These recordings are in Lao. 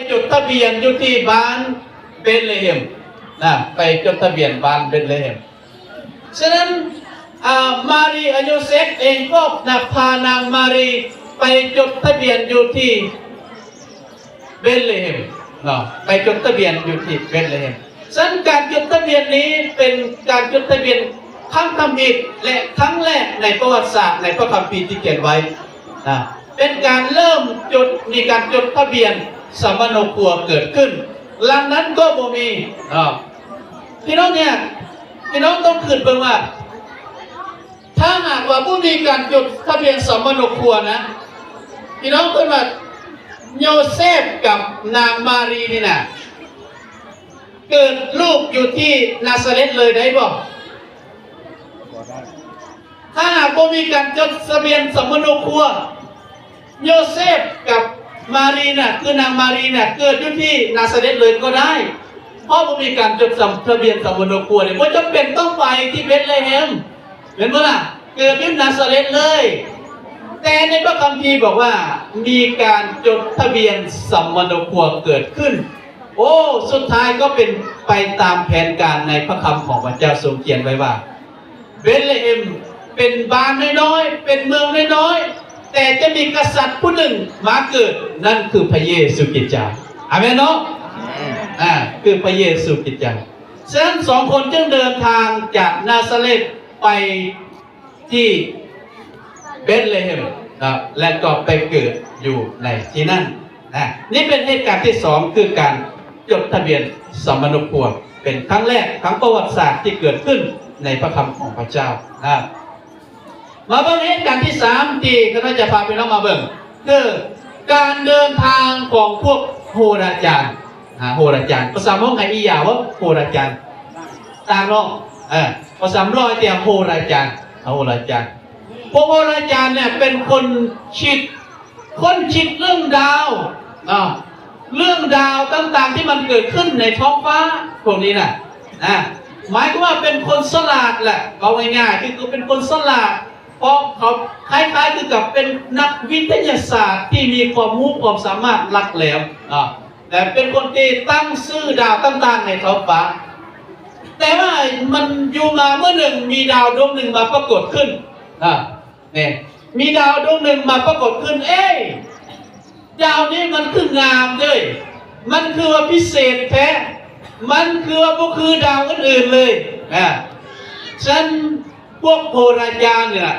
ຈົດທະບຽນຢູ່ທີ່ບ້ານເບດລະເຮັມນະ ໄປຈົດທະບຽນບ້ານເບດລະເຮັມ. ສະນັ້ນ ອາ ມາຣີ ອາ ໂຢເຊັບເອງກໍນະ ພານາງມາຣີໄປຈົດທະບຽນຢູ່ທີ່ເບດລະເຮັມເນາະ ໄປຈົດທະບຽນຢູ່ທີ່ເບດລະເຮັມ. ສະນັ້ນການຈົດທະບຽນນີ້ເປັນການຈົດທະບຽນຄັ້ງທຳອິດ ແລະ ຄັ້ງແລກໃນປະຫວັດສາດໃນພະຄຳພີທີ່ຂຽນໄວ້ນະ ເປັນການເລີ່ມຈົດ ມີການຈົດທະບຽນສຳມະໂນຄົວເກີດຂຶ້ນ ຫຼັງນັ້ນກໍບໍ່ມີເນາະ. ພີ່ນ້ອງເອີຍ ພີ່ນ້ອງຕ້ອງຄິດເບິ່ງວ່າ ຖ້າຫາກວ່າບໍ່ມີການຈົດທະບຽນສຳມະໂນຄົວນະ ພີ່ນ້ອງຄິດວ່າໂຢເຊັບກັບນາງມາຣີນີ້ນະ ເກີດລູກຢູ່ທີ່ນາຊາເຣັດເລີຍໄດ້ບໍ່? ບໍ່ໄດ້. ຖ້າຫາກບໍ່ມີການຈົດທະບຽນສຳມະໂນຄົວ ໂຢເຊັບກັບມາຣີນະ ຄືນາງມາຣີນະ ເກີດຢູ່ທີ່ນາຊາເຣັດເລີຍກໍໄດ້ ເພາະບໍ່ມີການຈົດສຳ ທະບຽນສຳມະໂນຄົວເດ້ ບໍ່ຈຳເປັນຕ້ອງໄປທີ່ເບດລະເຮັມ ແມ່ນບໍ່ລະ? ເກີດຢູ່ນາຊາເຣັດເລີຍ. ແຕ່ໃນພະຄຳພີບອກວ່າ ມີການຈົດທະບຽນສຳມະໂນຄົວເກີດຂຶ້ນ. ໂອ້ ສຸດທ້າຍກໍເປັນໄປຕາມແຜນການໃນພະຄຳຂອງພະເຈົ້າ ຊົງຂຽນໄວ້ວ່າ ເບດລະເຮັມເປັນບ້ານນ້ອຍໆ ເປັນເມືອງນ້ອຍໆ ແຕ່ຈະມີກະສັດຜູ້ໜຶ່ງມາເກີດ ນັ້ນຄືພະເຢຊູຄຣິດເຈົ້າ. ອາເມນເນາະ? ອາ ຄືພະເຢຊູຄຣິດເຈົ້າ. ສະນັ້ນສອງຄົນຈຶ່ງເດີນທາງຈາກນາຊາເຣັດໄປທີ່ເບດລະເຮັມນະ ແລະ ກໍໄປເກີດຢູ່ໃນທີ່ນັ້ນນະ. ນີ້ເປັນເຫດການທີສອງ ຄືການຈົດທະບຽນສຳມະໂນຄົວ ເປັນຄັ້ງແລກທາງປະຫວັດສາດທີ່ເກີດຂຶ້ນໃນພະຄຳຂອງພະເຈົ້ານະ. ມາເບິ່ງເຫດການທີສາມ ທີ່ຂ້າພະເຈົ້າຈະພາພີ່ນ້ອງມາເບິ່ງ ຄືການເດີນທາງຂອງພວກໂຫລາຈານ. ອາ ໂຫລາຈານ ພາສາມົ້ງໃຫ້ອີ່ຢາວະ ໂຫລາຈານ ຕ່າງເນາະ. ເອີ ພາສາມອຍຕຽມໂຫລາຈານ ເອົາໂຫລາຈານ. ພວກໂຫລາຈານເນ່ຍເປັນຄົນຄິດ ຄົ້ນຄິດເລື່ອງດາວເນາະ ເລື່ອງດາວຕ່າງໆທີ່ມັນເກີດຂຶ້ນໃນທ້ອງຟ້າພວກນີ້ນະ ອາ ໝາຍຄວາມວ່າເປັນຄົນສະຫຼາດແຫຼະ ເວົ້າງ່າຍໆ ຄືເປັນຄົນສະຫຼາດ ເພາະເຂົາຄ້າຍໆຄືກັບເປັນນັກວິທະຍາສາດທີ່ມີຄວາມຮູ້ຄວາມສາມາດຫຼັກແຫຼມເນາະ ແລະ ເປັນຄົນທີ່ຕັ້ງຊື່ດາວຕ່າງໆໃນທ້ອງຟ້າ. ແຕ່ວ່າມັນຢູ່ມາມື້ໜຶ່ງ ມີດາວດວງໜຶ່ງມາປາກົດຂຶ້ນ ອາ ນີ້ ມີດາວດວງໜຶ່ງມາປາກົດຂຶ້ນ ເອີຍ ດາວນີ້ມັນຄືງາມເດີ້ ມັນຄືວ່າພິເສດແທ້ ມັນຄືວ່າບໍ່ຄືດາວອື່ນໆເລີຍ. ອາ ສະນັ້ນພວກໂຫລາຈານນີ້ລະ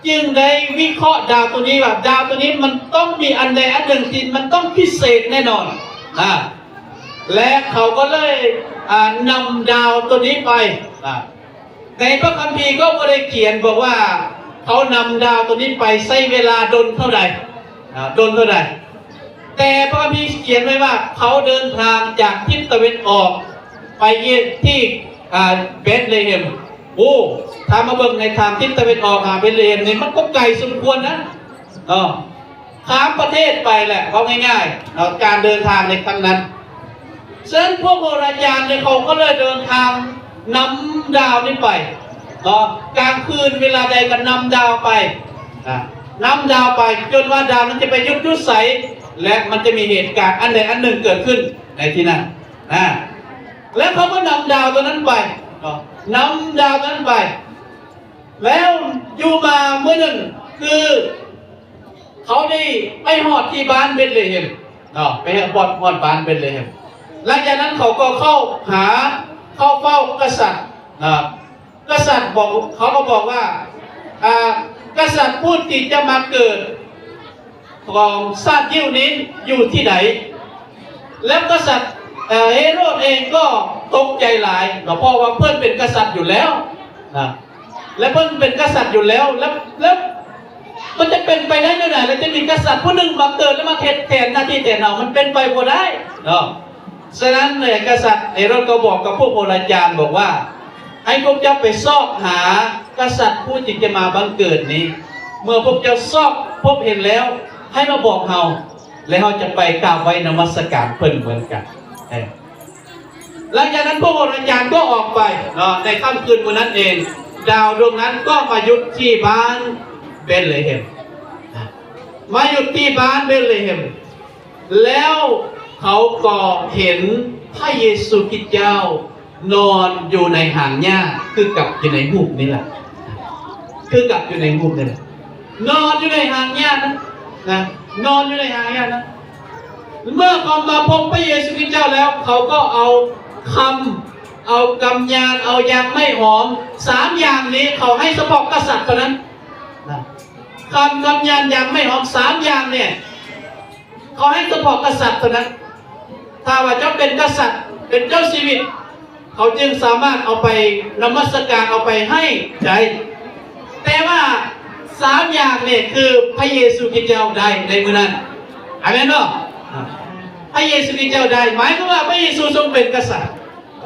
ຈຶ່ງໄດ້ວິເຄາະດາວໂຕນີ້ວ່າ ດາວໂຕນີ້ມັນຕ້ອງມີອັນໃດອັນໜຶ່ງທີ່ມັນຕ້ອງພິເສດແນ່ນອນ ອາ ແລະ ເຂົາກໍເລີຍ ອາ ນຳດາວໂຕນີ້ໄປ ອາ ໃນພະຄຳພີກໍບໍ່ໄດ້ຂຽນບອກວ່າ ເຂົານຳດາວໂຕນີ້ໄປໃຊ້ເວລາດົນເທົ່າໃດ ອາ ດົນເທົ່າໃດ ແຕ່ພະຄຳພີຂຽນໄວ້ວ່າ ເຂົາເດີນທາງຈາກທິດຕາເວັນອອກໄປທີ່ ອາ ເບດລະເຮັມ. ໂອ້ ຖ້າມາເບິ່ງໃນທາງທິດຕາເວັນອອກຫາເບດລະເຮັມນີ້ ມັນກໍໄກສົມຄວນນະເນາະ ຂ້າມປະເທດໄປແຫຼະ ເວົ້າງ່າຍໆເນາະ ການເດີນທາງໃນຄັ້ງນັ້ນ. ສະນັ້ນພວກໂຫລາຈານນີ້ ເຂົາກໍເລີຍເດີນທາງນຳດາວນີ້ໄປເນາະ ກາງຄືນເວລາໃດກໍນຳດາວໄປ ນະ ນຳດາວໄປ ຈົນວ່າດາວນັ້ນຈະໄປຢຸດຢູ່ໃສ ແລະ ມັນຈະມີເຫດການອັນໃດອັນໜຶ່ງເກີດຂຶ້ນໃນທີ່ນັ້ນ ນະ ແລະ ເຂົາກໍນຳດາວໂຕນັ້ນໄປເນາະ ນຳດາວໂຕນັ້ນໄປ ແລ້ວຢູ່ມາມື້ໜຶ່ງ ຄືເຂົາໄດ້ໄປຮອດທີ່ບ້ານເບດລະເຮັມເນາະ ໄປຮອດ ຮອດບ້ານເບດລະເຮັມ. ຫຼັງຈາກນັ້ນເຂົາກໍເຂົ້າຫາ ເຂົ້າເຝົ້າກະສັດນະ ກະສັດບອກ ເຂົາກໍບອກວ່າ ອາ ກະສັດຜູ້ທີ່ຈະມາເກີດຂອງຊາດຢິວນີ້ຢູ່ທີ່ໃດ? ແລ້ວກະສັດ ເອີ ເຮໂຣດເອງກໍຕົກໃຈຫຼາຍເນາະ ເພາະວ່າເພິ່ນເປັນກະສັດຢູ່ແລ້ວນະ ແລະ ເພິ່ນເປັນກະສັດຢູ່ແລ້ວ ແລ້ວ ແລ້ວມັນຈະເປັນໄປໄດ້ແນວໃດ ແລ້ວຈະມີກະສັດຜູ້ໜຶ່ງມາເກີດ ແລ້ວມາເຮັດແທນໜ້າທີ່ແທນເຮົາ? ມັນເປັນໄປບໍ່ໄດ້ເນາະ. ສະນັ້ນແຫຼະ ກະສັດເຮໂຣດກໍບອກກັບພວກໂຫລາຈານ ບອກວ່າ ໃຫ້ພວກເຈົ້າໄປຊອກຫາກະສັດຜູ້ທີ່ຈະມາບັງເກີດນີ້ ເມື່ອພວກເຈົ້າຊອກພົບເຫັນແລ້ວ ໃຫ້ມາບອກເຮົາ ແລະ ເຮົາຈະໄປກາບໄຫວ້ນະມັດສະການເພິ່ນເໝືອນກັນ. ເອີ ຫຼັງຈາກນັ້ນພວກໂຫລາຈານກໍອອກໄປເນາະ ໃນຄ່ຳຄືນມື້ນັ້ນເອງ ດາວດວງນັ້ນກໍມາຢຸດທີ່ບ້ານເບດລະເຮັມ ມາຢຸດທີ່ບ້ານເບດລະເຮັມ. ແລ້ວ ເຂົາກໍເຫັນພະເຢຊູຄຣິດເຈົ້ານອນຢູ່ໃນຫາງຫຍ້າ ຄືກັບຢູ່ໃນຮູບນີ້ແຫຼະ ຄືກັບຢູ່ໃນຮູບນີ້ແຫຼະ ນອນຢູ່ໃນຫາງຫຍ້ານັ້ນນະ ນອນຢູ່ໃນຫາງຫຍ້ານັ້ນ. ເມື່ອເຂົາມາພົບພະເຢຊູຄຣິດເຈົ້າແລ້ວ ເຂົາກໍເອົາຄຳ ເອົາກຳຍານ ເອົາຢາງໄມ້ຫອມ ສາມຢ່າງນີ້ ເຂົາໃຫ້ສະເພາະກະສັດເທົ່ານັ້ນນະ ຄຳ ກຳຍານ ຢາງໄມ້ຫອມ ສາມຢ່າງນີ້ ເຂົາໃຫ້ສະເພາະກະສັດເທົ່ານັ້ນ. ຖ້າວ່າເຈົ້າເປັນກະສັດ ເປັນເຈົ້າຊີວິດ ເຂົາຈຶ່ງສາມາດເອົາໄປນະມັດສະການ ເອົາໄປໃຫ້ໄດ້. ແຕ່ວ່າສາມຢ່າງນີ້ ຄືພະເຢຊູຄຣິດເຈົ້າໄດ້ໃນມື້ນັ້ນ. ອາເມນບໍ່? ພະເຢຊູຄຣິດເຈົ້າໄດ້ ໝາຍຄວາມວ່າພະເຢຊູຊົງເປັນກະສັດ.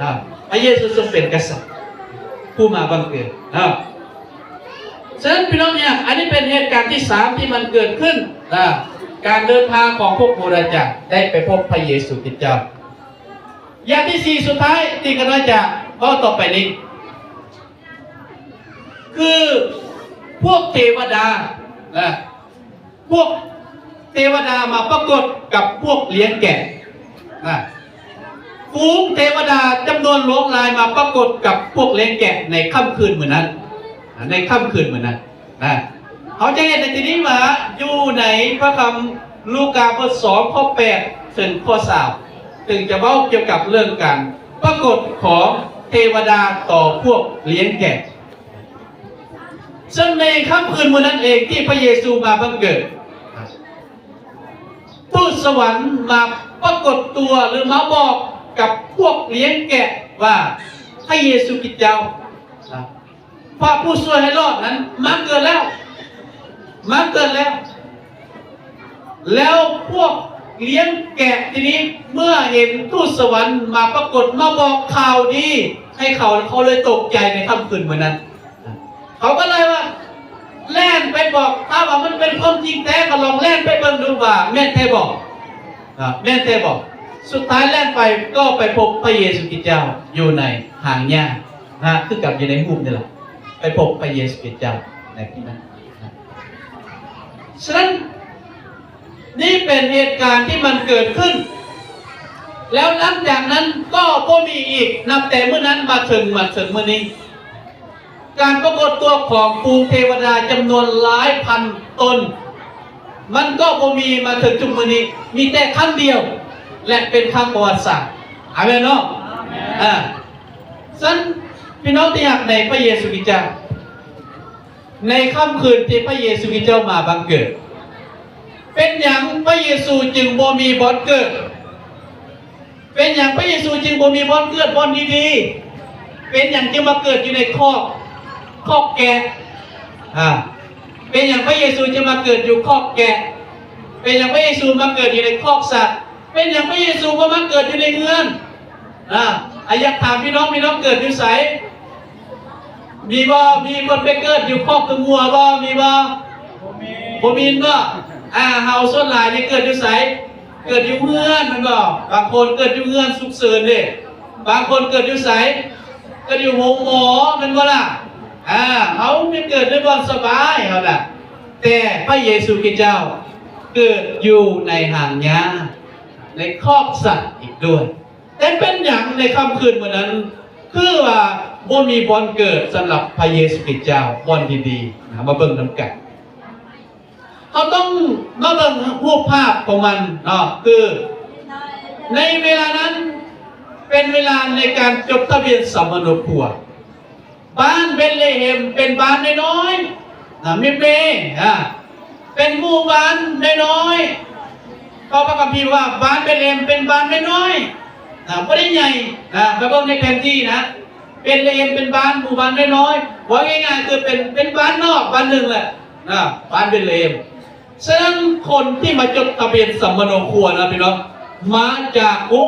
ອາ ພະເຢຊູຊົງເປັນກະສັດ ຜູ້ມາບັງເກີດ. ອາ ສະນັ້ນ ພີ່ນ້ອງທີ່ຮັກ, ອັນນີ້ເປັນເຫດການທີສາມທີ່ມັນເກີດຂຶ້ນ, ອາ ການເດີນທາງຂອງພວກໂບຣາຈານໄດ້ໄປພົບພະເຢຊູຄຣິດເຈົ້າ. ຢ່າງທີສີ່ສຸດທ້າຍທີ່ຂ້ານ້ອຍຈະເວົ້າຕໍ່ໄປນີ້ ຄືພວກເທວະດາ ອາ ພວກເທວະດາມາປາກົດກັບພວກລ້ຽງແກະນະ. ຝູງເທວະດາຈຳນວນຫຼວງຫຼາຍມາປາກົດກັບພວກລ້ຽງແກະໃນຄ່ຳຄືນມື້ນັ້ນນະ, ໃນຄ່ຳຄືນມື້ນັ້ນນະ. ເຮົາຈະເຫັນໃນທີ່ນີ້ວ່າ ຢູ່ໃນພະຄຳລູກາບົດສອງ ຂໍ້ແປດເຖິງຂໍ້ຊາວ ເຖິງຈະເວົ້າກ່ຽວກັບເລື່ອງການປາກົດຂອງເທວະດາຕໍ່ພວກລ້ຽງແກະ. ເຊິ່ງໃນຄ່ຳຄືນມື້ນັ້ນເອງທີ່ພະເຢຊູມາບັງເກີດ, ທູດສະຫວັນມາປາກົດຕົວ ຫຼື ມາບອກກັບພວກລ້ຽງແກະວ່າ ພະເຢຊູຄຣິດເຈົ້າ, ພະຜູ້ຊ່ວຍໃຫ້ລອດນັ້ນມາເກີດແລ້ວ, ມາເກີດແລ້ວ. ແລ້ວພວກລ້ຽງແກະທີ່ນີ້ ເມື່ອເຫັນທູດສະຫວັນມາປາກົດ ມາບອກຂ່າວດີໃຫ້ເຂົາ, ເຂົາເລີຍຕົກໃຈໃນຄ່ຳຄືນມື້ນັ້ນ. ເຂົາກໍເລີຍວ່າ ແລ່ນໄປບອກ, ຖ້າວ່າມັນເປັນຄວາມຈິງແທ້ ກໍລອງແລ່ນໄປເບິ່ງດູວ່າແມ່ນແທ້ບໍ່, ອາ ແມ່ນແທ້ບໍ່? ສຸດທ້າຍແລ່ນໄປ ກໍໄປພົບພະເຢຊູຄຣິດເຈົ້າຢູ່ໃນຫາງຫຍ້າ, ອາ ຄືກັບຢູ່ໃນຮູບນີ້ລະ, ໄປພົບພະເຢຊູຄຣິດເຈົ້າໃນທີ່ນັ້ນ. ສະນັ້ນ ນີ້ເປັນເຫດການທີ່ມັນເກີດຂຶ້ນ ແລ້ວຫຼັງຈາກນັ້ນກໍບໍ່ມີອີກ, ນັບແຕ່ມື້ນັ້ນມາເຖິງ, ມາເຖິງມື້ນີ້ ການປາກົດຕົວຂອງຝູງເທວະດາຈຳນວນຫຼາຍພັນຕົນ ມັນກໍບໍ່ມີມາເຖິງທຸກມື້ນີ້, ມີແຕ່ຄັ້ງດຽວ ແລະ ເປັນຄັ້ງປະຫວັດສາດ. ອາເມນເນາະ? ອາ ສະນັ້ນ ພີ່ນ້ອງທີ່ຮັກໃນພະເຢຊູຄຣິດເຈົ້າ, ໃນຄ່ຳຄືນທີ່ພະເຢຊູຄຣິດເຈົ້າມາບັງເກີດ, ເປັນຫຍັງພະເຢຊູຈຶ່ງບໍ່ມີບ່ອນເກີດ? ເປັນຫຍັງພະເຢຊູຈຶ່ງບໍ່ມີບ່ອນເກີດບ່ອນດີໆ? ເປັນຫຍັງຈຶ່ງມາເກີດຢູ່ໃນຄອກ, ຄອກແກະ? ອາ ເປັນຫຍັງພະເຢຊູຈຶ່ງມາເກີດຢູ່ຄອກແກະ? ເປັນຫຍັງພະເຢຊູມາເກີດຢູ່ໃນຄອກສັດ? ເປັນຫຍັງພະເຢຊູບໍ່ມາເກີດຢູ່ໃນເຮືອນ? ອາ ອາ ຢາກຖາມພີ່ນ້ອງ, ພີ່ນ້ອງເກີດຢູ່ໃສ? ມີບໍ່? ມີຄົນໄປເກີດຢູ່ຄອກກະງົວບໍ່? ມີບໍ່? ບໍ່ມີເນາະ. ອາ ເຮົາສ່ວນຫຼາຍນີ້ເກີດຢູ່ໃສ? ເກີດຢູ່ເຮືອນແມ່ນບໍ່? ບາງຄົນເກີດຢູ່ເຮືອນສຸກເສີນເດ້. ບາງຄົນເກີດຢູ່ໃສ? ເກີດຢູ່ໂຮງໝໍແມ່ນບໍ່ລະ? ອາ ເຮົາໄປເກີດໃນບ່ອນສະບາຍເຮົານະ. ແຕ່ພະເຢຊູຄຣິດເຈົ້າເກີດຢູ່ໃນຫາງຫຍ້າ, ໃນຄອກສັດອີກດ້ວຍ. ແຕ່ເປັນຫຍັງໃນຄ່ຳຄືນມື້ນັ້ນ ຄືວ່າບໍ່ມີບ່ອນເກີດສຳລັບພະເຢຊູຄຣິດເຈົ້າ ບ່ອນດີໆນະ? ມາເບິ່ງນຳກັນ. ເຮົາຕ້ອງມາເບິ່ງຮູບພາບຂອງມັນເນາະ, ຄືໃນເວລານັ້ນເປັນເວລາໃນການຈົດທະບຽນສຳມະໂນຄົວ. ບ້ານເບັດລະເຮັມເປັນບ້ານນ້ອຍໆ ນະ ມີເມ ອາ ເປັນໝູ່ບ້ານນ້ອຍໆ. ເພາະພະຄຳພີວ່າ ບ້ານເບັດລະເຮັມເປັນບ້ານນ້ອຍໆ ນະ ບໍ່ໄດ້ໃຫຍ່ ນະ. ໄປເບິ່ງໃນແຜນທີ່ນະ ເບັດລະເຮັມເປັນບ້ານ ໝູ່ບ້ານນ້ອຍໆ. ເວົ້າງ່າຍໆ ຄືເປັນ ເປັນບ້ານນອກບ້ານໜຶ່ງແຫຼະ ນະ ບ້ານເບັດລະເຮັມ. ສະນັ້ນ ຄົນທີ່ມາຈົດທະບຽນສຳມະໂນຄົວນະ ພີ່ນ້ອງ ມາຈາກ ໂອ້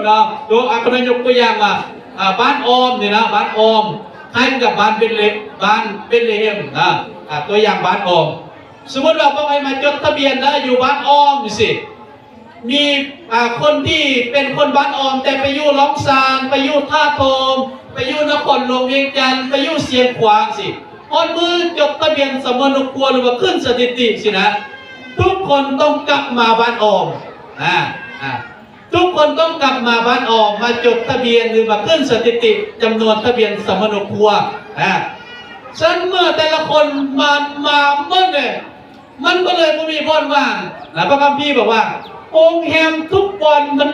ເນາະ ຕົວ ອາ ຂ້ານ້ອຍຍົກຕົວຢ່າງວ່າ ອາ ບ້ານອ້ອມນີ້ນະ ບ້ານອ້ອມ ຄ້າຍກັບບ້ານເບັດເລ ບ້ານເບັດລະເຮັມນະ. ອາ ຕົວຢ່າງບ້ານອ້ອມ ສົມມຸດວ່າພວກອ້າຍມາຈົດທະບຽນນະ ຢູ່ບ້ານອ້ອມຈັ່ງຊີ້ ມີ ອາ ຄົນທີ່ເປັນຄົນບ້ານອ້ອມ ແຕ່ໄປຢູ່ລ້ອງຊານ ໄປຢູ່ທ່າທອງ ໄປຢູ່ນະຄອນຫຼວງວຽງຈັນ ໄປຢູ່ຊຽງຂວາງຊີ້ ຮອດມື້ຈົດທະບຽນສຳມະໂນຄົວ ຫຼືວ່າຂຶ້ນສະຖິຕິຊີ້ນະ ທຸກຄົນຕ້ອງກັບມາບ້ານອ້ອມ ອາ ອາ ທຸກຄົນຕ້ອງກັບມາບ້ານອອກ ມາຈົດທະບຽນ ຫຼື ມາຂຶ້ນສະຖິຕິຈຳນວນທະບຽນສຳມະໂນຄົວ. ອາ ຊັ້ນເມື່ອແຕ່ລະຄົນມາ ມາໝົດເລີຍ ມັນກໍເລີຍບໍ່ມີບ່ອນວ່າງ. ລະພະຄຳພີບອກວ່າ ໂຮງແຮມທຸກບ່ອນມັນ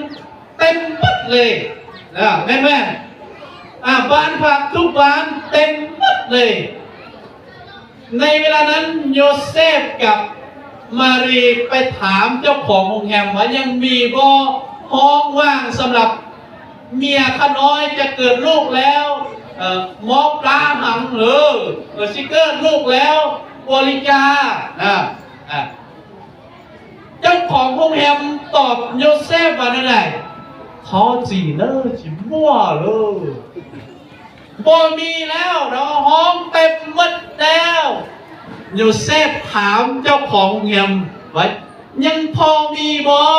ເຕັມໝົດເລີຍ. ອາ ແມ່ນໆ ອາ ບ້ານພັກທຸກບ້ານເຕັມໝົດເລີຍ. ໃນເວລານັ້ນໂຍເຊບກັບມາຣີໄປຖາມເຈົ້າຂອງໂຮງແຮມວ່າ ຍັງມີບໍ່ຫ້ອງວ່າງສຳລັບເມຍຂ້ານ້ອຍຈະເກີດລູກແລ້ວ? ເອີ ໝໍປາຫັງເອີ ຊິເກີດລູກແລ້ວ ບໍລິຈານະ. ອາ ເຈົ້າຂອງໂຮງແຮມຕອບໂຍເຊບວ່າແນວໃດ? ເຂົາຈີເລີ ຈີມົວເລີ ບໍ່ມີແລ້ວເນາະ ຫ້ອງເຕັມໝົດແລ້ວ. ໂຍເຊບຖາມເຈົ້າຂອງໂຮງແຮມວ່າ ຍັງພໍມີບໍ່?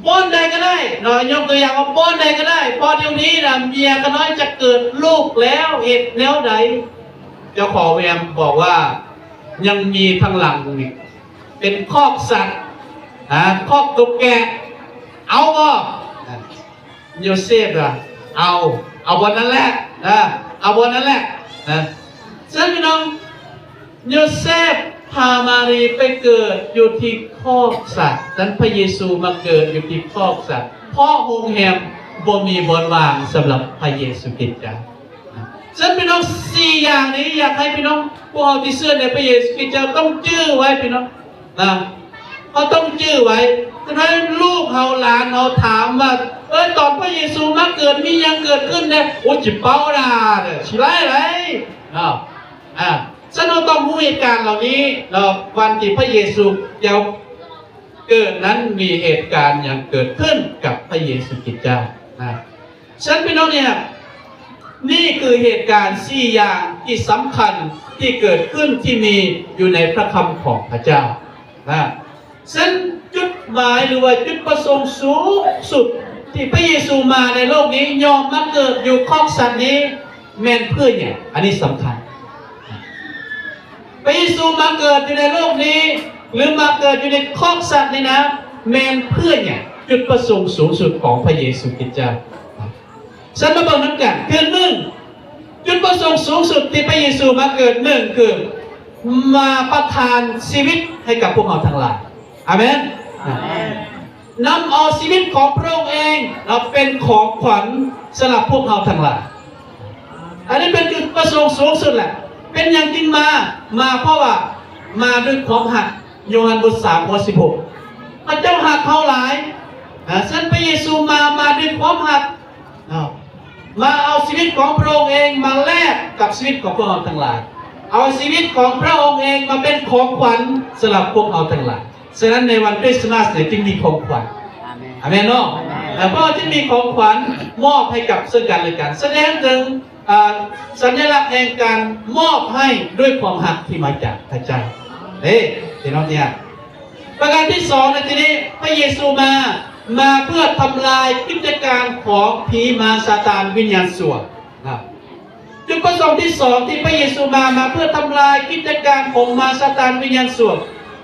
ບ່ອນໃດກໍໄດ້ເນາະ ຍົກຕົວຢ່າງວ່າບ່ອນໃດກໍໄດ້ ເພາະດຽວນີ້ນະ ເມຍຂ້ານ້ອຍຈະເກີດລູກແລ້ວ ເຮັດແນວໃດ? ເຈົ້າຂອງໂຮງແຮມບອກວ່າ ຍັງມີທາງຫຼັງນີ້ ເປັນຄອກສັດ ອາ ຄອກຕົວແກະ ເອົາບໍ່? ໂຍເຊບວ່າ ເອົາ ເອົາບ່ອນນັ້ນແຫຼະ ເອົາບ່ອນນັ້ນແຫຼະ. ຊັ້ນພີ່ນ້ອງ ໂຍເຊບພາມາຣີໄປເກີດຢູ່ທີ່ຄອກສັດ ນັ້ນພະເຢຊູມາເກີດຢູ່ທີ່ຄອກສັດ ເພາະໂຮງແຮມບໍ່ມີບ່ອນວ່າງສຳລັບພະເຢຊູຄຣິດເຈົ້າ. ຊັ້ນພີ່ນ້ອງ ສີ່ຢ່າງນີ້ ຢາກໃຫ້ພີ່ນ້ອງ ພວກເຮົາທີ່ເຊື່ອໃນພະເຢຊູຄຣິດເຈົ້າຕ້ອງຈື່ໄວ້ພີ່ນ້ອງນະ ເຮົາຕ້ອງຈື່ໄວ້. ສະນັ້ນລູກເຮົາ ຫຼານເຮົາຖາມວ່າ ເອີ ຕອນພະເຢຊູມາເກີດ ມີຫຍັງເກີດຂຶ້ນແດ່? ໂອ້ ຊິເປົ່າດາ ຊິໄລ່ໄດ໋ເນາະ. ອາ ຊັ້ນເຮົາຕ້ອງຮູ້ເຫດການເຫຼົ່ານີ້ເນາະ ວັນທີ່ພະເຢຊູເຈົ້າເກີດນັ້ນ ມີເຫດການຫຍັງເກີດຂຶ້ນກັບພະເຢຊູຄຣິດເຈົ້ານະ. ຊັ້ນພີ່ນ້ອງເອີຍ ນີ້ຄືເຫດການສີ່ຢ່າງທີ່ສຳຄັນທີ່ເກີດຂຶ້ນ ທີ່ມີຢູ່ໃນພະຄຳຂອງພະເຈົ້ານະ. ຊັ້ນຈຸດໝາຍ ຫຼືວ່າຈຸດປະສົງສູງສຸດທີ່ພະເຢຊູມາໃນໂລກນີ້ ຍອມມາເກີດຢູ່ຄອກສັດນີ້ ແມ່ນເພື່ອຫຍັງ? ອັນນີ້ສຳຄັນ. ພະເຢຊູມາເກີດຢູ່ໃນໂລກນີ້ ຫຼືມາເກີດຢູ່ໃນຄອກສັດນີ້ນະ ແມ່ນເພື່ອຫຍັງ? ຈຸດປະສົງສູງສຸດຂອງພະເຢຊູຄຣິດເຈົ້າ. ຊັ້ນມາເບິ່ງນຳກັນ ຄື ໜຶ່ງ ຈຸດປະສົງສູງສຸດທີ່ພະເຢຊູມາເກີດ ໜຶ່ງ ຄືມາປະທານຊີວິດໃຫ້ກັບພວກເຮົາທັງຫຼາຍ. ອາເມນ. ນຳເອົາຊີວິດຂອງພະອົງເອງມາເປັນຂອງຂວັນສຳລັບພວກເຮົາທັງຫຼາຍ. ອັນນີ້ເປັນຈຸດປະສົງສູງສຸດແຫຼະ. ເປັນຫຍັງຈຶ່ງມາ? ມາເພາະວ່າມາດ້ວຍຄວາມຮັກ. ໂຍຮັນບົດສາມ ຂໍ້ສິບຫົກ ພະເຈົ້າຮັກເຮົາຫຼາຍ. ອາ ຊັ້ນພະເຢຊູມາ ມາດ້ວຍຄວາມຮັກ. ເອົາ ມາເອົາຊີວິດຂອງພະອົງເອງມາແລກກັບຊີວິດຂອງພວກເຮົາທັງຫຼາຍ. ເອົາຊີວິດຂອງພະອົງເອງມາເປັນຂອງຂວັນສຳລັບພວກເຮົາທັງຫຼາຍ. ສະນັ້ນໃນວັນຄຣິສຕະມາດນີ້ຈຶ່ງມີຂອງຂວັນ. ອາເມນ. ອາເມນເນາະ. ອາເມນ. ເອີ ເພາະວ່າຈຶ່ງມີຂອງຂວັນມອບໃຫ້ກັບເຊິ່ງກັນແລະກັນ ສະແດງເຖິງ ອາ ສັນຍະລັກແຫ່ງການມອບໃຫ້ດ້ວຍຄວາມຮັກທີ່ມາຈາກພະເຈົ້າ. ເອີ ພີ່ນ້ອງທີ່ຮັກ ປະການທີສອງໃນທີ່ນີ້ ພະເຢຊູມາ ມາເພື່ອທຳລາຍກິດຈະການຂອງຜີມາຊາຕານວິນຍານຊົ່ວນະ. ຈຸດປະສົງທີສອງທີ່ພະເຢຊູມາ ມາເພື່ອທຳລາຍກິດຈະການຂອງມານຊາຕານວິນຍານຊົ່ວ.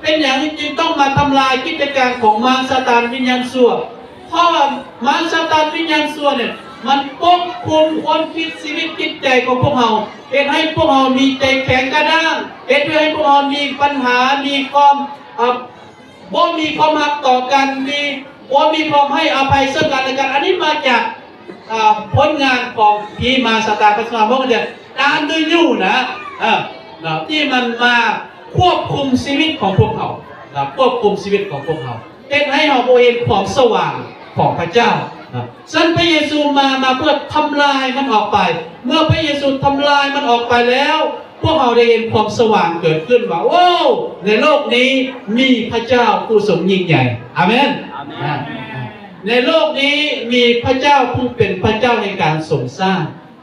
ເປັນຫຍັງຈຶ່ງຕ້ອງມາທຳລາຍກິດຈະການຂອງມານຊາຕານວິນຍານຊົ່ວ? ເພາະວ່າມານຊາຕານວິນຍານຊົ່ວນີ້ ມັນປົກຄຸມຄວາມຄິດ ຊີວິດຈິດໃຈຂອງພວກເຮົາ, ເຮັດໃຫ້ພວກເຮົາມີໃຈແຂງກະດ້າງ, ເຮັດໃຫ້ພວກເຮົາມີບັນຫາ, ມີຄວາມ ເອີ ບໍ່ມີຄວາມຮັກຕໍ່ກັນ, ມີ ບໍ່ມີຄວາມໃຫ້ອະໄພເຊິ່ງກັນແລະກັນ. ອັນນີ້ມາຈາກ ອ່າ ຜົນງານຂອງຜີມາຊາຕານ ພາສາໂບຣານເອີ້ນ demon ນະ ເອີ ເນາະ ທີ່ມັນມາຄວບຄຸມຊີວິດຂອງພວກເຮົານະ ຄວບຄຸມຊີວິດຂອງພວກເຮົາ ເຮັດໃຫ້ເຮົາບໍ່ເຫັນຄວາມສະຫວ່າງຂອງພະເຈົ້ານະ. ສະນັ້ນພະເຢຊູມາ ມາເພື່ອທຳລາຍມັນອອກໄປ. ເມື່ອພະເຢຊູທຳລາຍມັນອອກໄປແລ້ວ ພວກເຮົາໄດ້ເຫັນຄວາມສະຫວ່າງເກີດຂຶ້ນວ່າ ໂອ້ ໃນໂລກນີ້ມີພະເຈົ້າຜູ້ຊົງຍິ່ງໃຫຍ່. ອາເມນ. ອາເມນ. ໃນໂລກນີ້ມີພະເຈົ້າຜູ້ເປັນພະເຈົ້າໃນການຊົງສ້າງ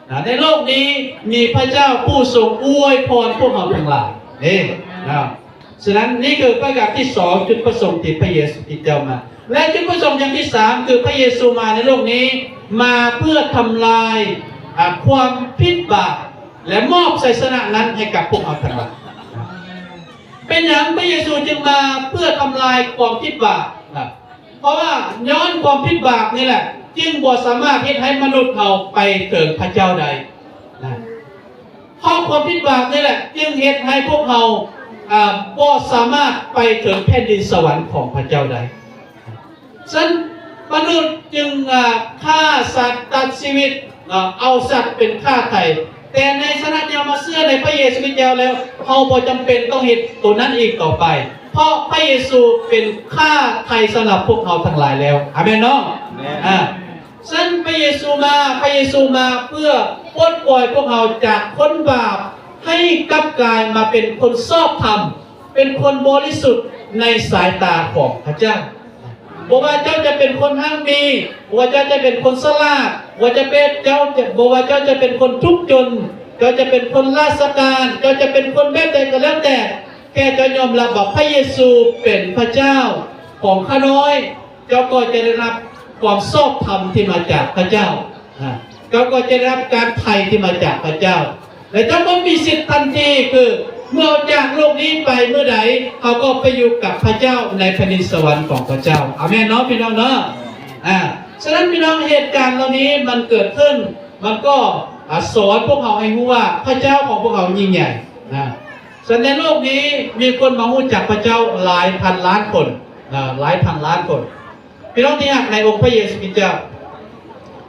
ນະ. ໃນໂລກນີ້ມີພະເຈົ້າຜູ້ຊົງອວຍພອນພວກເຮົາທັງຫຼາຍເດ້ນະ. ສະນັ້ນນີ້ຄືປະການທີສອງ ຈຸດປະສົງທີ່ພະເຢຊູຄຣິດເຈົ້າມາ. ແລະ ຈຸດປະສົງຢ່າງທີສາມ ຄືພະເຢຊູມາໃນໂລກນີ້ ມາເພື່ອທຳລາຍ ອາ ຄວາມຜິດບາບ ແລະ ມອບໄຊຊະນະນັ້ນໃຫ້ກັບພວກເຮົາທັງຫຼາຍ. ເປັນຫຍັງພະເຢຊູຈຶ່ງມາເພື່ອທຳລາຍຄວາມຜິດບາບນະ? ເພາະວ່າຍ້ອນຄວາມຜິດບາບນີ້ແຫຼະ ຈຶ່ງບໍ່ສາມາດເຮັດໃຫ້ມະນຸດເຮົາໄປເຖິງພະເຈົ້າໄດ້ນະ. ເພາະຄວາມຜິດບາບນີ້ແຫຼະ ຈຶ່ງເຮັດໃຫ້ພວກເຮົາ ອາ ບໍ່ສາມາດໄປເຖິງແຜ່ນດິນສະຫວັນຂອງພະເຈົ້າໄດ້. ສະນັ້ນມະນຸດຈຶ່ງ ອາ ຂ້າສັດຕັດຊີວິດ ເນາະ ເອົາສັດເປັນຄ່າໄຖ່. ແຕ່ໃນຖານະທີ່ເຮົາມາເຊື່ອໃນພະເຢຊູຄຣິສຕະເຈົ້າແລ້ວ ເຮົາບໍ່ຈຳເປັນຕ້ອງເຮັດໂຕນັ້ນອີກຕໍ່ໄປ ເພາະພະເຢຊູເປັນຄ່າໄຖ່ສຳລັບພວກເຮົາທັງຫຼາຍແລ້ວ. ອາເມນເນາະ? ອາເມນ. ອາ ສະນັ້ນພະເຢຊູມາ ພະເຢຊູມາເພື່ອປົດປ່ອຍພວກເຮົາຈາກຄົນບາບ ໃຫ້ກັບກາຍມາເປັນຄົນຊອບທຳ ເປັນຄົນບໍລິສຸດໃນສາຍຕາຂອງພະເຈົ້າ. ບໍ່ວ່າເຈົ້າຈະເປັນຄົນຮັ່ງມີ, ບໍ່ວ່າເຈົ້າຈະເປັນຄົນສະຫຼາດ, ບໍ່ວ່າຈະເປັນ ເຈົ້າຈະ ບໍ່ວ່າເຈົ້າຈະເປັນຄົນທຸກຈົນ, ເຈົ້າຈະເປັນຄົນລາຊະການ, ເຈົ້າຈະເປັນຄົນແບບໃດກໍແລ້ວແຕ່, ແຄ່ເຈົ້າຍອມຮັບວ່າພະເຢຊູເປັນພະເຈົ້າຂອງຂ້ານ້ອຍ, ເຈົ້າກໍຈະໄດ້ຮັບຄວາມຊອບທຳທີ່ມາຈາກພະເຈົ້າ. ອາ ເຈົ້າກໍຈະໄດ້ຮັບການໄຖ່ທີ່ມາຈາກພະເຈົ້າ ແລະ ເຈົ້າກໍມີສິດທັນທີ ຄືເມື່ອອອກຈາກໂລກນີ້ໄປເມື່ອໃດ ເຮົາກໍໄປຢູ່ກັບພະເຈົ້າໃນແຜ່ນດິນສະຫວັນຂອງພະເຈົ້າ. ອາເມນເນາະ ພີ່ນ້ອງເນາະ? ອາ ສະນັ້ນ ພີ່ນ້ອງ ເຫດການເຫຼົ່ານີ້ມັນເກີດຂຶ້ນ ມັນກໍ ອາ ສອນພວກເຮົາໃຫ້ຮູ້ວ່າພະເຈົ້າຂອງພວກເຮົາຍິ່ງໃຫຍ່ນະ. ສະນັ້ນ ໃນໂລກນີ້ມີຄົນມາຮູ້ຈັກພະເຈົ້າຫຼາຍພັນລ້ານຄົນນະ ຫຼາຍພັນລ້ານຄົນ. ພີ່ນ້ອງທີ່ຮັກໃນອົງພະເຢຊູຄຣິສຕະເຈົ້າ,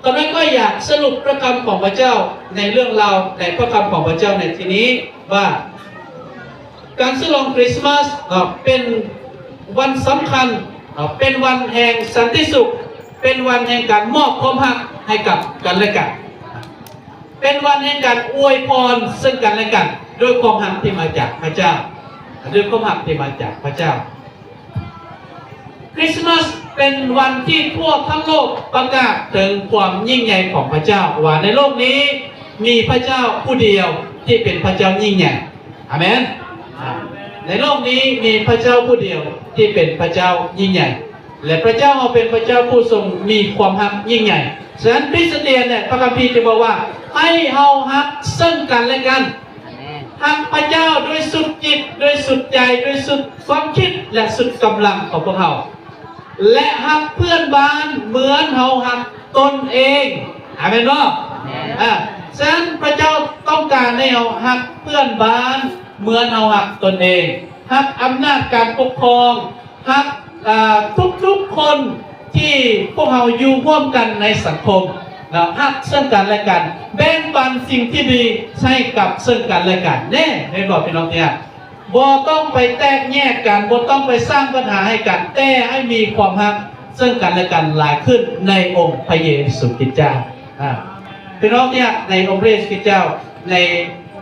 ຕອນນີ້ຂ້ານ້ອຍຢາກສະຫຼຸບພະຄຳຂອງພະເຈົ້າໃນເລື່ອງລາວໃນພະຄຳຂອງພະເຈົ້າໃນທີ່ນີ້ວ່າ ການສະຫຼອງຄຣິສມາສເນາະ ເປັນວັນສຳຄັນເນາະ ເປັນວັນແຫ່ງສັນຕິສຸກ ເປັນວັນແຫ່ງການມອບຄວາມຮັກໃຫ້ກັບກັນແລະກັນ ເປັນວັນແຫ່ງການອວຍພອນເຊິ່ງກັນແລະກັນ ດ້ວຍຄວາມຮັກທີ່ມາຈາກພະເຈົ້າ ດ້ວຍຄວາມຮັກທີ່ມາຈາກພະເຈົ້າ. ຄຣິສມາສເປັນວັນທີ່ທົ່ວທັງໂລກປະກາດເຖິງຄວາມຍິ່ງໃຫຍ່ຂອງພະເຈົ້າ ວ່າໃນໂລກນີ້ມີພະເຈົ້າຜູ້ດຽວທີ່ເປັນພະເຈົ້າຍິ່ງໃຫຍ່. ອາເມນ. ໃນໂລກນີ້ມີພະເຈົ້າຜູ້ດຽວທີ່ເປັນພະເຈົ້າຍິ່ງໃຫຍ່ ແລະ ພະເຈົ້າເຮົາເປັນພະເຈົ້າຜູ້ຊົງມີຄວາມຮັກຍິ່ງໃຫຍ່. ສະນັ້ນ ຄຣິສຕຽນ ແລະ ພະຄຳພີຈະບອກວ່າ ໃຫ້ເຮົາຮັກເຊິ່ງກັນແລະກັນ. ຮັກພະເຈົ້າດ້ວຍສຸດຈິດ, ດ້ວຍສຸດໃຈ, ດ້ວຍສຸດຄວາມຄິດ ແລະ ສຸດກຳລັງຂອງພວກເຮົາ ແລະ ຮັກເພື່ອນບ້ານເໝືອນເຮົາຮັກຕົນເອງ. ອາເມນບໍ່? ອາ ສະນັ້ນ ພະເຈົ້າຕ້ອງການໃຫ້ເຮົາຮັກເພື່ອນບ້ານເໝືອນເຮົາຮັກຕົນເອງ, ຮັກອຳນາດການປົກຄອງ, ຮັກ ອາ ທຸກໆຄົນທີ່ພວກເຮົາຢູ່ຮ່ວມກັນໃນສັງຄົມເນາະ, ຮັກເຊິ່ງກັນແລະກັນ, ແບ່ງປັນສິ່ງທີ່ດີໃຫ້ກັບເຊິ່ງກັນແລະກັນ. ແນ່ ເຫັນບໍ່ ພີ່ນ້ອງທີ່ຮັກ? ບໍ່ຕ້ອງໄປແຕກແຍກກັນ, ບໍ່ຕ້ອງໄປສ້າງບັນຫາໃຫ້ກັນ, ແຕ່ໃຫ້ມີຄວາມຮັກເຊິ່ງກັນແລະກັນຫຼາຍຂຶ້ນໃນອົງພະເຢຊູຄຣິສຕະເຈົ້າ. ອາ ພີ່ນ້ອງທີ່ຮັກໃນອົງພະເຢຊູຄຣິສຕະເຈົ້າ, ໃນ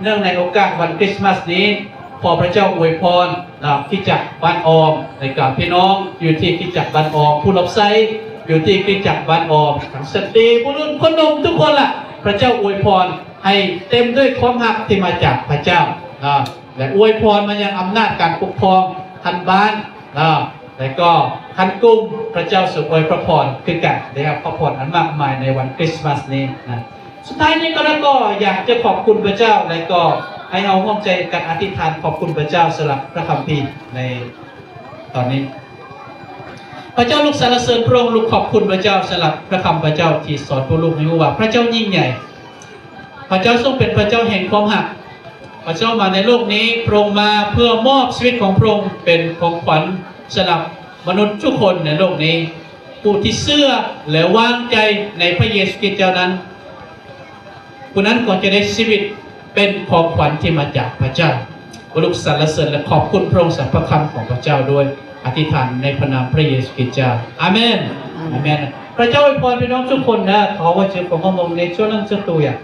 ເນື່ອງໃນໂອກາດວັນຄຣິສມາສນີ້, ຂໍພະເຈົ້າອວຍພອນນະ ຄຣິສຕະຈັກບ້ານອອມ ແລະກະພີ່ນ້ອງຢູ່ທີ່ຄຣິສຕະຈັກບ້ານອອມ, ຜູ້ຮັບໃຊ້ຢູ່ທີ່ຄຣິສຕະຈັກບ້ານອອມ, ທັງສະຕີ, ບຸລຸດ, ຄົນໜຸ່ມ, ທຸກຄົນລະ, ພະເຈົ້າອວຍພອນໃຫ້ເຕັມດ້ວຍຄວາມຮັກທີ່ມາຈາກພະເຈົ້ານະ ແລະ ອວຍພອນມາຍັງອຳນາດການປົກຄອງຂັ້ນບ້ານນະ ແລະກໍຂັ້ນກຸ່ມ, ພະເຈົ້າຊົງອວຍພະພອນຄືກັນ, ໄດ້ຮັບພະພອນອັນມາກມາຍໃນວັນຄຣິສມາສນີ້ນະ. ສຸດທ້າຍນີ້ ຂ້ານ້ອຍກໍຢາກຈະຂອບຄຸນພະເຈົ້າ ແລະກໍໃຫ້ເຮົາຮ່ວມໃຈກັນອະທິຖານຂອບຄຸນພະເຈົ້າສຳລັບພະຄຳພີໃນຕອນນີ້. ພະເຈົ້າລູກສັນລະເສີນພະອົງ, ລູກຂອບຄຸນພະເຈົ້າສຳລັບພະຄຳພະເຈົ້າທີ່ສອນພວກລູກໃຫ້ຮູ້ວ່າພະເຈົ້າຍິ່ງໃຫຍ່. ພະເຈົ້າຊົງເປັນພະເຈົ້າແຫ່ງຄວາມຮັກ. ພະເຈົ້າມາໃນໂລກນີ້, ພະອົງມາເພື່ອມອບຊີວິດຂອງພະອົງເປັນຂອງຂວັນສຳລັບມະນຸດທຸກຄົນໃນໂລກນີ້. ຜູ້ທີ່ເຊື່ອ ແລະ ວາງໃຈໃນພະເຢຊູຄຣິສຕະເຈົ້ານັ້ນ, ຜູ້ນັ້ນກໍຈະໄດ້ຊີວິດເປັນຂອງຂວັນທີ່ມາຈາກພະເຈົ້າ. ລູກສັນລະເສີນ ແລະ ຂອບຄຸນພະອົງສຳລັບພະຄຳຂອງພະເຈົ້າດ້ວຍອະທິຖານໃນພະນາມພະເຢຊູຄຣິສຕະເຈົ້າ. ອາເມນ. ອາເມນ. ພະເຈົ້າອວຍພອນພີ່ນ້ອງທຸກຄົນນະ. ຂໍວ່າຈະຂໍມາເບິ່ງໃນຊ່ວງໜັງສືຕົວຢ່າງ